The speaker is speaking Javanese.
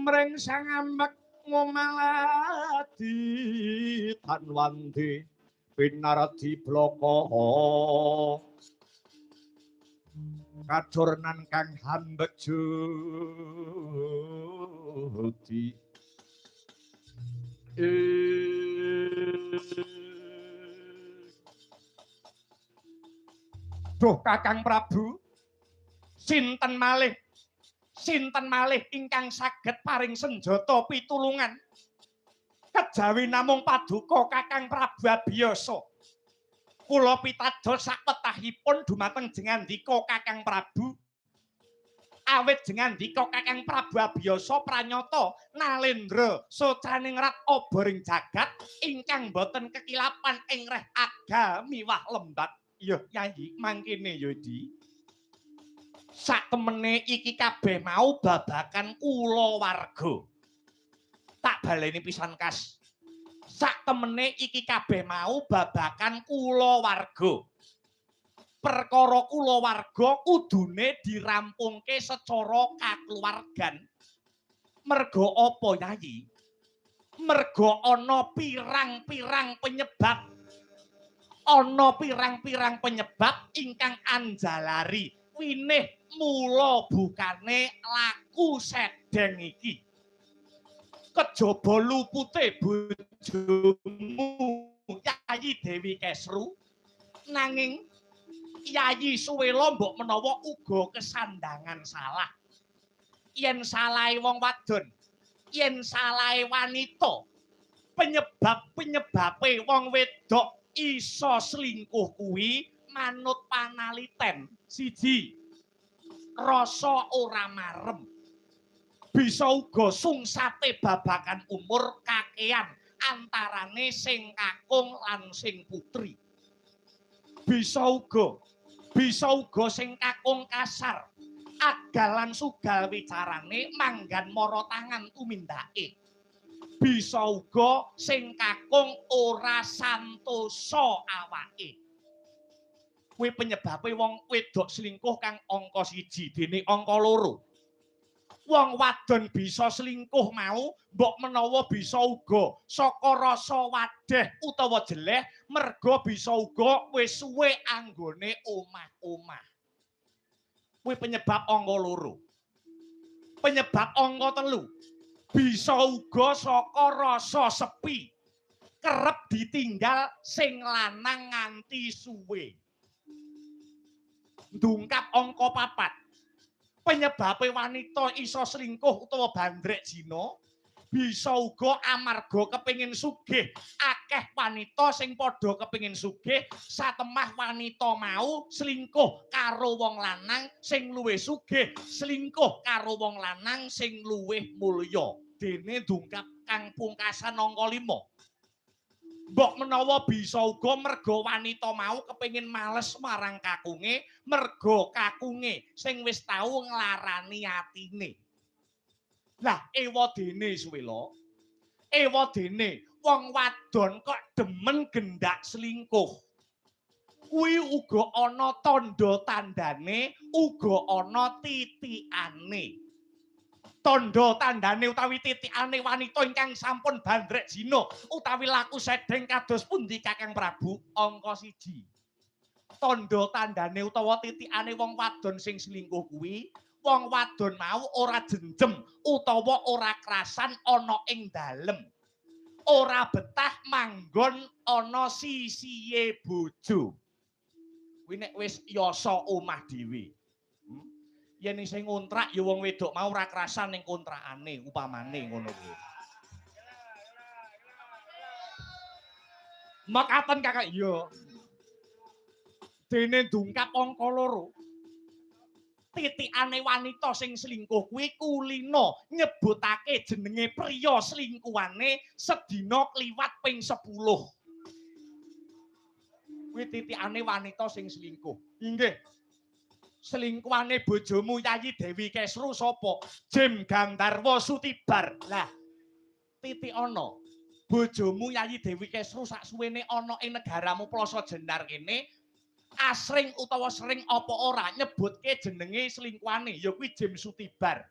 Sumring sangambek ngomaladi tanwandi pinardi bloko kajurnan kang hambek judi. Duh Kakang Prabu, sinten malih ingkang saged paring senjata pitulungan kejawi namung paduka Kakang Prabu Abiyasa. Kula pitados sakwetahipun dumateng jengandika Kakang Prabu. Awit jengandika Kakang Prabu Abiyasa pranyata nalendra socaningrat obor ing jagat ingkang boten kekilapan ing reh aga miwah lembat. Iya Yayi, mangkene ya Di. Saktemene iki kabeh mau babakan kulawarga. Tak baleni pisan kas. Saktemene iki kabeh mau babakan kulawarga. Perkara kulawarga kudune dirampungke secara kakluwargan. Merga apa Yayi? Merga ana pirang-pirang penyebab. Ana pirang-pirang penyebab ingkang anjalari winih mula bukane laku sedeng iki. Kejaba lupute bojomu Yayi Dewi Kesru, nanging Yayi Suwela mbok menawa uga kesandangan salah. Yen salahe wong wadon, yen salahe wanita, penyebab-penyebabe wong wedok iso selingkuh kuwi manut panaliten. Siji, rasa ora marem. Bisa uga sungsate babakan umur kakean antarane sing kakung lan sing putri. Bisa uga sing kakung kasar, agal lan sugal wicarane manggan mara tangan tumindake. Bisa uga sing kakung ora santosa awake. Kuwi penyebabe wong wedok selingkuh kang angka 1 dene angka 2. Wong wadon bisa selingkuh mau mbok menawa bisa uga saka rasa wadeh utawa jeleh, merga bisa uga wis suwe anggone omah-omah. Kuwi penyebab angka 2. Penyebab angka 3, bisa uga saka rasa sepi, kerep ditinggal sing lanang nganti suwe. Ndungkap angka 4. Penyebabe wanita iso selingkuh utawa bandrek zina bisa uga amarga kepengin sugih. Akeh wanita sing padha kepengin sugih, satemah wanita mau selingkuh karo wong lanang sing luwih sugih, selingkuh karo wong lanang sing luwih mulya. Dene ndungkap kang pungkasan angka 5. Mbok menawa bisa uga merga wanita mau kepengin males marang kakunge, merga kakunge sing wis tau nglarani atine. Lah ewa dene Suwela, ewa dene wong wadon kok demen gendak selingkuh. Kuwi uga ana tandha tandane, uga ana titikane. Tandha tandane utawi titikane wanita ingkang sampun bandrek zina utawi laku sedeng kados pundi Kakang Prabu? Angka 1. Tandha tandane utawa titikane wong wadon sing selingkuh kuwi, wong wadon mau ora jenjem utawa ora krasan ana ing dalem. Ora betah manggon ana sisihe bojo. Kuwi nek wis yasa omah dhewe. Yen isih ngontrak ya wong wedok mau ora krasan ning kontrakane upamane ngono kuwi. Mekaten Kakak iya. Dene ndungkap angka 2. Titikane wanita sing selingkuh kuwi kulina nyebutake jenenge priya selingkuhane sedina kliwat ping 10. Kuwi titikane wanita sing selingkuh. Inggih. Selingkuhane bojomu Yayi Dewi Kesru sapa? Jim Gandharwa Sutibar. Lah, titik ana. Bojomu Yayi Dewi Kesru sak suwene ana ing negaramu Plaza Jenar kene asring utawa sering apa ora nyebutke jenenge selingkuhane ya kuwi Jim Sutibar.